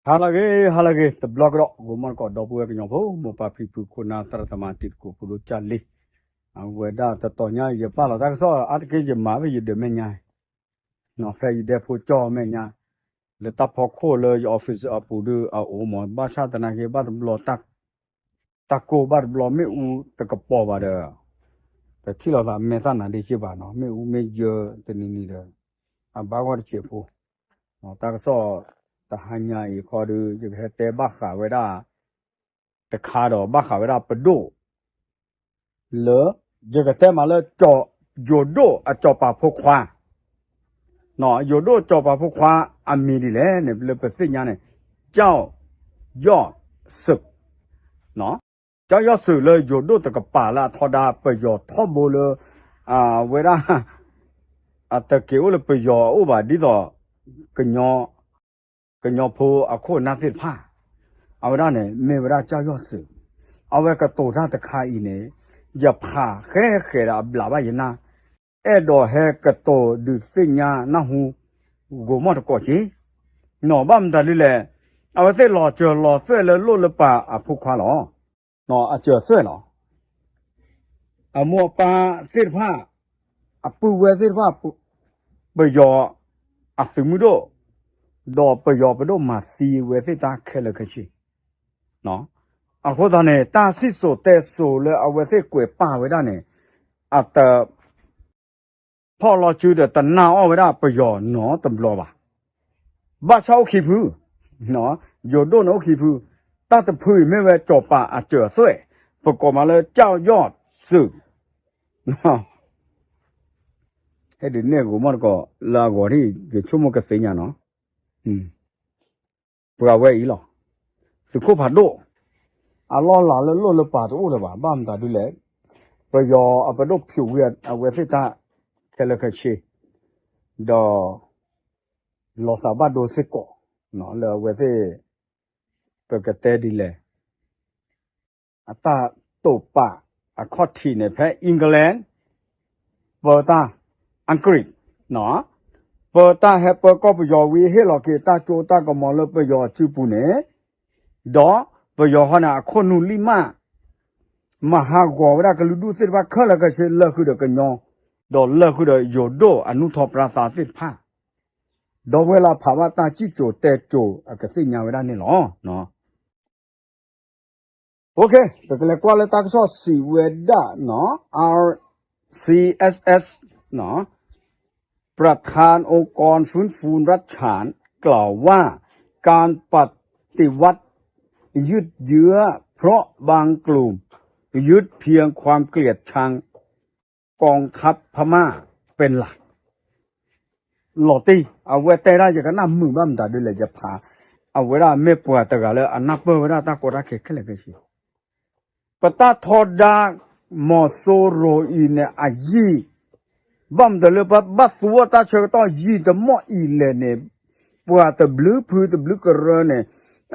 ဟါလၢအဂ့ၤ ဟါလၢအဂ့ၤ တဘျီကဒီး ဂီၤမီၢ်တကိး ဒီပုၢ်ဝဲၢ်ကညီဖိ မိၢ်ပၢ်ဖံဖု ခိၣ်နၢ်သရၣ်သမါ တံၤသကိးဖိဒိၣ်ကၢ်လံ, အဝဲဒၣ်တတီၤညါအံၤ ယပာ်လီၤတၢ်ကစီၣ် အါတက့ၢ်ယမၤဖဲယဒၢးမဲာ်ညါ, နီၤ ဖဲယဒဲဖိကၠီၣ်မဲာ်ညါ, လၢတၢ်ဖီခိၣ်လၢယ office အပူၤဒုးအအိၣ်မး ဘၣ်ဆၣ်သနာ်က့ ဘၣ်တဘျီ တၢ်ကိၢ်ဘၣ်တဘျီ မ့ၣ်အူတကပီၤဘၣ်ဒီး ပထံၣ်လိာ်သးမဲာ်သၣ်နၤဒ့က့ဘၣ်နီၤ မ့ၣ်အူမ့ၢ်ယၢတနံၤနံၤဒီး အဘၣ်ဂီၢ်တစဲးဖိ, တၢ်ကစီၣ် တဟါညါအံၤခီဒုး ယကဟဲတဲဘၣ်ဃးဝဲဒၣ် တခါဒီးဘၣ်ဃးဝဲဒၣ်ပဒိၣ် လၢ ယကတဲမးလၢ ယိၤဒိၣ်အစီၤပၤဖိခွါ, ယိၤဒိၣ်စီၤပၤဖိခွါအမံၤဒ်လဲၣ်န့ၣ် လၢပသ့ၣ်ညါန့ၣ် ကၠီၣ်ယီၣ်စုး, ကၠီၣ်ယီၣ်စုးလၢယိၤဒိၣ်တကပၤလၢအထီဒါပယီၤထီဘိလၢ အဝဲဒၣ် အတက့ၤအိၣ်လၢပယီၤအအိၣ်ဘၣ် ဒ်သိး ကညီ ကညီဖိအခိၣ်အနၢ်သ့ၣ်တဖၣ်, အဝဲဒၣ်န့ၣ် မ့ၢ်ဝဲဒၣ်ကၠီၣ်ယီၣ်စုး, အဝဲကတိၤတၢ်တခါအံၤန့ၣ် ယဖးဃဲဃဲဒီးအဘျးဘၣ်ယနၢ်, အဲၣ်ဒိးဟဲကတိၤဒုးသ့ၣ်ညါနၢ်ဟူ ဂီၤမီၢ်တကိးက့ၤ, နီၤ ဘၣ်မတၤဒ်လဲၣ်, အဝဲသ့ၣ်လီၤစၢၤလီၤသွဲၣ်လၢလိၣ်လၢပၢ်အဖိခွါလီၤ, အစၢၤသွဲၣ်လီၤ အမိၢ်အပၢ်သ့ၣ်တဖၣ်, အပုၢ်ဝဲၢ်သ့ၣ်တဖၣ်, ပယီၤအသုးမုၢ်ဒိၣ်, ဒီးပယီၤပဒိၣ်မၤသံဝဲသ့ၣ်တၢ်ခဲလၢာ်ခဲဆ့, အဃိသတးန့ၣ် တၢ်စံၣ်စိၤတဲစိၤလၢအဝဲသ့ၣ်ကွဲးပာ်ဝဲဒၣ်န့ၣ် အတ ဖီၣ်လီၤစုဒီးတနာ်အီၣ်ဝဲဒၣ်ပယီၤနီတဘျီဘၣ်. ဘၣ်ဆၣ်အိၣ်ခံဖု, ယိၤဒိၣ်န့ၣ်အိၣ်ခံဖု, တၢ်တဖုအံၤမ့ၢ်ဝဲစီၤပၤအစၢၤအသွဲၣ်, ပကိးမးလၢကၠီၣ်ယီၣ်စုး, ဟဲဒုးနဲၣ်ဂီၤမီၢ်တကိးလၢအဂီၢ်ဒ် ယဆိကမိၣ်ကသ့ၣ်ညါနီၤ ပှၤဝဲအံၤလီၤ. သုးခိၣ်ဖးဒိၣ်, အလီၢ်လၤလၢလိၣ်လၢပၢ်တအိၣ်လၢၤဘၣ်. ဘၣ်မတၤဒ်လဲၣ်, ပယီၤအပဒိၣ်ဖၠူးဝံၤအဝဲသ့ၣ်တၢ်ခဲလၢာ်ခဲဆ့, ဒီး လီၤသးဘၣ်ဒိစ့ၢ်ကီး, လၢအဝဲသ့ၣ် ပကတဲဒ်လဲၣ် အတၢ်တိာ်ပာ်အခီၣ်ထံးန့ၣ် ဖဲ England ပၢတၢ် English ပၢတၢ်ဟဲပၢကီၢ်ပယီၤဝံၤ ဟ့ၣ်လီၤက့ၤတၢ်ကၠိတၢ်ကမီၤလၢပယီၤအစုပူၤန့ၣ်, ဒီးပယီၤဃီန့ၣ် အခိၣ်နူာ်လံၢ်မး မၤဟးဂီၤဝဲဒၣ်ကလုာ်ဒူၣ်သ့ၣ်တဖၣ်ခဲလၢာ်ခဲဆ့ လၢာ်ဃုာ်ဒီးကညီ, ဒီးလၢာ်ဃုာ်ဒီးယိၤဒိၣ်အနူၢ်ထီၣ်ပြါသးသ့ၣ်တဖၣ်, ဒီပုၢ်ဝဲၢ်လၢဖးဘၣ်တၢ်စံၣ်စိၤတဲစိၤအကသ့ၣ်ညါဝဲဒၣ်န့ၣ်လီၤ. ပကလဲၤကွၢ်လၢတၢ်ကစီၣ်စံးဝဲဒၣ်နီၤ, RCSS နီၤ, ประธานองค์กรฟื้นฟูรัฐฉานกล่าวว่า การปฏิวัติยืดเยื้อเพราะบางกลุ่มยึดเพียงความเกลียดชังกองทัพพม่าเป็นหลัก လီၤတံၢ် အဝဲတဲဒၣ်ယကနၣ်မုာ်ဘၣ်မတၤဒ်လဲၣ်ယဖး, အဝဲဒၣ်မ့ၢ်ပှၤတဂၤလၢအနၢ်ပၢၢ်ဝဲဒၣ်တၢ်ကီတၢ်ခဲခဲလၢာ်ခဲဆ့ ပတၢ်ထီဒါ မီၤစိရိၤအံၤန့ၣ် အယံာ်, ဘၣ်မတၤလၢပဘၣ်သူဝဲတၢ်ဆၢကတီၢ်ယံာ်တမီၢ်အံၤလဲၣ်န့ၣ်, ပှၤတဘျုးဖုတဘျုးကရၢန့ၣ်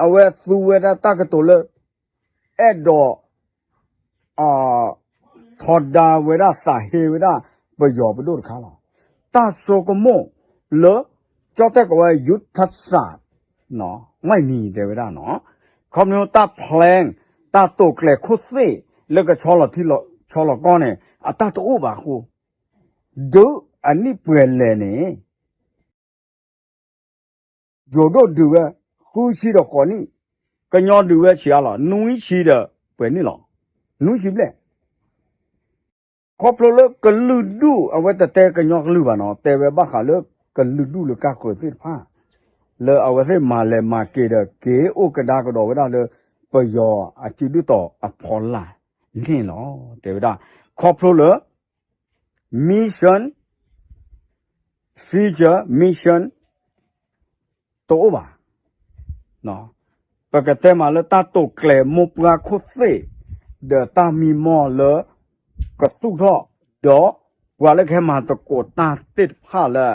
အဝဲသူဝဲဒၣ်တၢ်ကတိၤလၢ အဲၣ်ဒိး ထီဒါဝဲဒၣ်သးဟ့ဝဲဒၣ်ပယီၤပဒိၣ်တခါလီၤ. တၢ်ဆိကမိၣ်လၢ ကၠီၣ်တဲၣ်ကိးဝဲ ယုၢ်ထၣ်စၣ် ဝဲနံၤတဲဝဲဒၣ်နီၤ, ခီဖျိတၢ် plan တၢ်တိာ်ကျဲၤခိၣ်သ့ၣ်လၢကဆီလီၤထံဆီလီၤကီၢ်န့ၣ် အတၢ်တအိၣ်ဘၣ်အဃိ, ဒုးအနံၣ်ပှဲၤလဲၣ်န့ၣ် ယိၤဒိၣ်ဒုးဝဲ ဃုဆံဒီးဃိးနံၣ်, ကညီဒုးဝဲဆံးအါလီၤ နွံဆံဒီးပှဲၤနံၣ်လီၤ, နွံဆံဘျဲၣ်. ခီဖျိလၢကလုာ်ဒူၣ်အဝဲတတဲကညီကလုာ်ဘၣ်နီၤ, တဲဝဲဘၣ်ဃးလၢကလုာ်ဒူၣ်လၢကၢ်ဃၢၤသ့ၣ်တဖၣ် လၢအဝဲသ့ၣ်မၤလဲၤမၤက့ၤဒီး က့ၤအိၣ်ကဒါကဒီးဝဲဒၣ်လၢ ပယီၤအစုဒုၣ်တီၤအဖီလာ်န့ၣ်လီၤ. တဲဝဲဒၣ် ခီဖျိလၢ mission, future mission တအိၣ်ဘၣ်. ပကတဲမးလၢတၢ်တိာ်ကျဲၤမိၢ်ပှၢ်ခိၣ်သ့ၣ် ဒီးတၢ်မံမီၢ်လၢကသူၣ်ထီၣ်, ဒီးပှၤလၢကဟဲမၤသကိးတၢ်သ့ၣ်တဖၣ်လၢ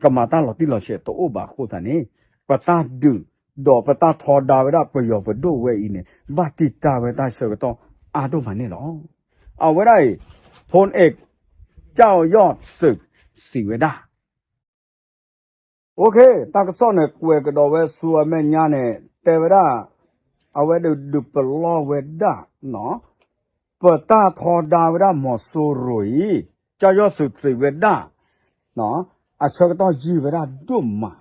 ကမၤတၢ်လီၤတံၢ်လီၤဆဲးတအိၣ်ဘၣ်အဃိသတးန့ၣ်, ပတၢ်ဒုး ဒီးပတၢ်ထီဒါဝဲဒၣ်ပယီၤပဒိၣ်ဝဲအံၤန့ၣ် ဘၣ်တံာ်တာ်ဝဲတၢ်ဆၢကတီၢ်အါဒိၣ်မးန့ၣ်လီၤ. အဝဲဒၣ်အံၤ ဖိန့ၣ် ကၠီၣ်ယီၣ်စုး စံးဝဲဒၣ် တၢ်ကစီၣ်န့ၣ် ကွဲးကဒီးဝဲဆူအမဲာ်ညါန့ၣ် တဲဝဲဒၣ် အဝဲဒုးဒုးပလီၢ်ဝဲဒၣ် ပတၢ်ထီဒါဝဲဒၣ်မီၤစိရိၤအံၤ ကၠီယီၢ်စူးစံးဝဲဒၣ် အဆၢကတီၢ်ယံာ်ဝဲဒၣ်ဒိၣ်မး,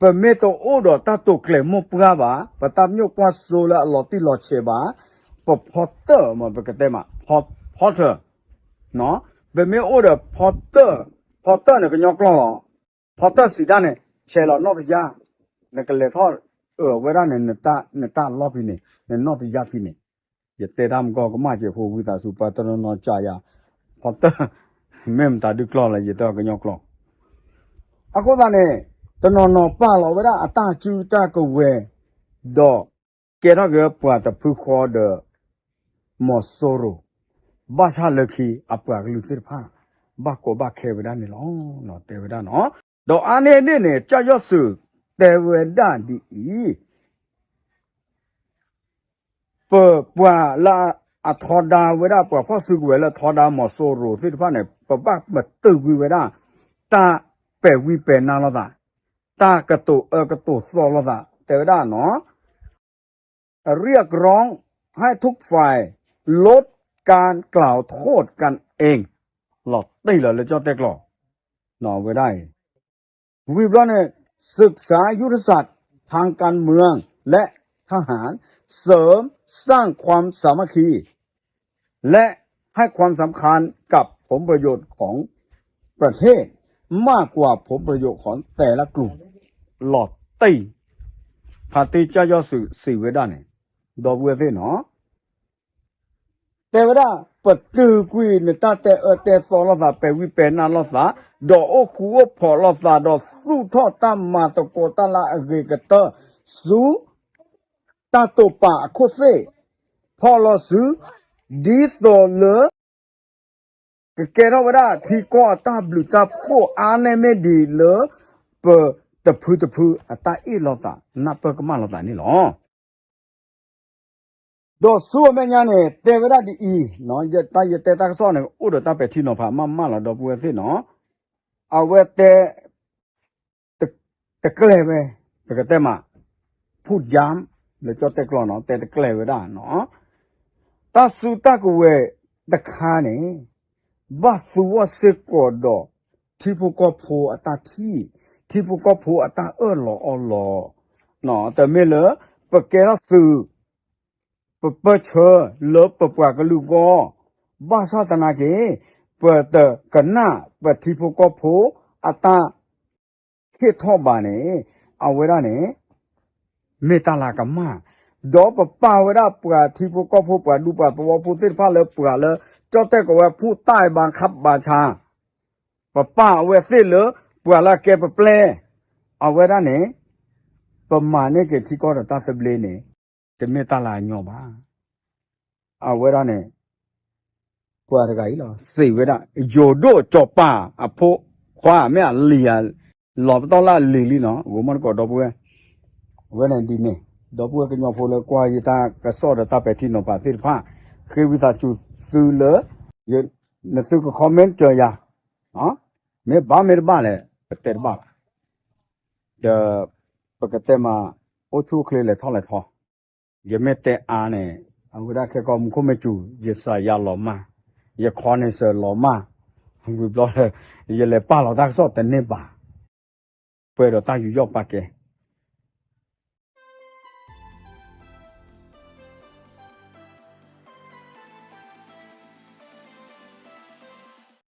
ပမ့ၢ်တအိၣ်ဒီးတၢ်တိာ်ကျဲၤမိၢ်ပှၢ်ဘၣ်, ပတၢ်မျိာ်ကွၢ်စိလၢအလီၤတံၢ်လီၤဆဲးဘၣ်, ပဖီတၢၣ်မ့ၢ်ပကတဲမး ဖီတၢၣ်, ပမ့ၢ်အိၣ်ဒီးဖီတၢၣ်, ဖီတၢၣ်န့ၣ်ကညီကျိာ်လီၤ, ဖီတၢၣ်စံးတၢ်န့ၣ် ဆဲးလီၤနီၣ်တယၢ်, နကလဲၤထီၣ်အၢၣ်ဝဲဒၣ်န့ၣ် နတၢ်လီၢ်ဖဲန့ၣ် နနီၣ်တယၢ်ဖဲန့ၣ်, ယတဲတၢ်မကီကမၣ်က့ၤအဃိ ဝံသးစူၤ ပှၤတနီၤနီၤကးယၤ ဖီတၢၣ်, မ့ၢ်မတၤဒုးကျိာ်လၢယတဲအီၤကညီကျိာ်, အဃိသတးန့ၣ် တနီၤနီၤပာ်လီၤဝဲဒၣ်အတၢ်စုတၢ်ကဝဲၤ ဒီးကဲထီၣ်က့ၤပှၤတဖုဃီဒီး မီၤစိရိၤ, ဘၣ်ဆၣ်လၢခံအပှၤကလုာ်သ့ၣ်တဖၣ် ဘၣ်ကီဘၣ်ခဲဝဲဒၣ်န့ၣ်လီၤ. တဲဝဲဒၣ်နီၤ, ဒီးအါန့ၢ်န့ၣ်န့ၣ် ကၠီယီၢ်စူးတဲဝဲဒၣ်ဒ်အံၤ, ပပှၤလၢအထီဒါဝဲဒၣ် ပှၤဖီၣ်စုကဝဲၤလၢထီဒါမီၤစိရိၤသ့ၣ်တဖၣ်န့ၣ် ပဘၣ်ပတုာ်ကွံာ်ဝဲဒၣ် တၢ်ပဲာ်ဝံပဲာ်နါလိာ်သး, တၢ်ကတိၤအၢကတိၤသီလိာ်သး တဲဝဲဒၣ်နီၤ เรียกร้องให้ทุกฝ่ายลดการกล่าวโทษกันเอง လီၤတံၢ်လီၤလၢကၠီၣ်တဲၣ်ကျိာ် ဝဲဒၣ်အံၤ ဝံၤဘျီန့ၣ် ศึกษายุทธศาสตร์ทางการเมืองและทหาร เสริมสร้างความสามัคคี และให้ความสำคัญกับผลประโยชน์ของประเทศมากกว่าผลประโยชน์ของแต่ละกลุ่ม လီၤတံၢ် ဖါတံၢ်ကၠီယီၢ်စူးစံးဝဲဒၣ်န့ၣ် ဒီပုၢ်ဝဲၢ်သ့ၣ်နီၤ တဲဝဲဒၣ် ပတုာ်ကွံာ်နတၢ်တဲအၢတဲသီလိာ်သး ပဲာ်ဝံပဲာ်နါလိာ်သး ဒီးအိၣ်ဃူအိၣ်ဖိးလိာ်သး ဒီးသူၣ်ထီၣ်တၢ်မၤသကိးတၢ်လၢအဂ့ၤကတၢၢ် ဆူ တၢ်တိာ်ပာ်အခိၣ်သ့ၣ် ဖီၣ်လီၤစု ဒ်သိးလၢ ကကဲထီၣ်ဝဲဒၣ်ထံကီၢ်အတၢ်ဘျုးတၢ်ဖှိၣ်အါန့ၢ်မ့ၢ်ဒံးလၢ ပတဖုတဖုအတၢ်အ့ၣ်လိာ်သး နၢ်ပၢၢ်ကမၣ်လိာ်သးန့ၣ်လီၤ. ဒီးဆူအမဲာ်ညါန့ၣ် တဲဝဲဒၣ်ဒ်အံၤ, တၢ်ယတဲတၢ်ကစီၣ်န့ၣ် အိၣ်ဒီးတၢ်ပဲာ်ထံနီၤဖးမးမးလီၤ ဒီပုၢ်ဝဲၢ်သ့ၣ်နီၤ, အဝဲတဲ တကျဲၤဝဲ ပကတဲမး ဖူၣ်ယါ လၢကၠီၣ်တဲၣ်ကျိာ်နီၤ တဲတကျဲၤဝဲဒၣ်နီၤ, တၢ်စုတၢ်ကဝဲၤတခါန့ၣ် ဘၣ်သူအီၤစ့ၢ်ကီးဒီး ထံဖိကီၢ်ဖိအတၢ်ထံၣ်, ထံဖိကီၢ်ဖိအတၢ်အၢၣ်လီၤအီလီၤ, တမ့ၢ်လၢ ပကဲထီၣ်သုး ပပၢၢ်ဆၢလၢပပှၤကလုာ်အဂီၢ်, ဘၣ်ဆၣ်သနာ်က့ ပတကနၣ်ပထံဖိကီၢ်ဖိအတၢ် ဟ့ၣ်ထီၣ်ဘၣ်န့ၣ် အဝဲဒၣ်န့ၣ် မ့ၢ်တၢ်လၤကမၣ်, ဒီးပပာ်ဝဲဒၣ်ပှၤထံဖိကီၢ်ဖိ ပှၤဒူပှၤသဝီဖိသ့ၣ်တဖၣ်လၢပှၤလၢ ကၠီၣ်တဲၣ်ကဝဲၤဖူၣ်တၢ်အံၤဘၣ်ခးဘၣ်ဆါ, ပပာ်အဝဲသ့ၣ်လၢ ပှၤလၢအကဲပပျဲၢ်, အဝဲဒၣ်န့ၣ် ပမၤန့ၢ်က့ၤထံကီၢ်ဒီးတၢ်သဘျ့န့ၣ် တမ့ၢ်တၢ်လၢအညီဘၣ်. အဝဲဒၣ်န့ၣ် ပှၤတဂၤအံၤလီၤ စံးဝဲဒၣ် ယိၤဒိၣ်စီၤပၤအဖိခွါ မ့ၢ်အလံၤဧါ, လီၤပတီၢ်လၢအလံၤလံနီၤ, ဂိၤမီၢ်တကိးဒီပုၢ်ဝဲၢ်, အဝဲန့ၣ်ဒ်န့ၣ် ဒီပုၢ်ဝဲၢ်ကညီဖိလၢကွၢ်ယတၢ်ကစီၣ်ဒီးတၢ်ပဲာ်ထံနီၤဖးသ့ၣ်တဖၣ်, ဃ့ဝံသးစူၤသုလၢ နသုက comment စၢၤယၤ, မ့ၢ်ဘၣ်မ့ၢ်တဘၣ်လဲၣ် ပတဲတဘၣ်ဘၣ်, ဒီး ပကတဲမး အိၣ်ဆူၣ်အိၣ်ချ့လဲၤထီၣ်လဲၤထီ ယမ့ၢ်တဲအါန့ၣ် အဝဲဒၣ်ခဲကီၢ်မူခိၣ်မ့ၢ်စူၤ ယစးယၤလီၤမၢ်, ယခီန့ၣ်စၢၤလီၤမၢ်, ဝံၤဘျီလၢ ယလဲၤပာ်လီၤတၢ်ကစီၣ်တန့ၢ်ဘၣ်, ပှဲၤဒီးတၢ်ယူးယီၣ်ပာ်ကဲ,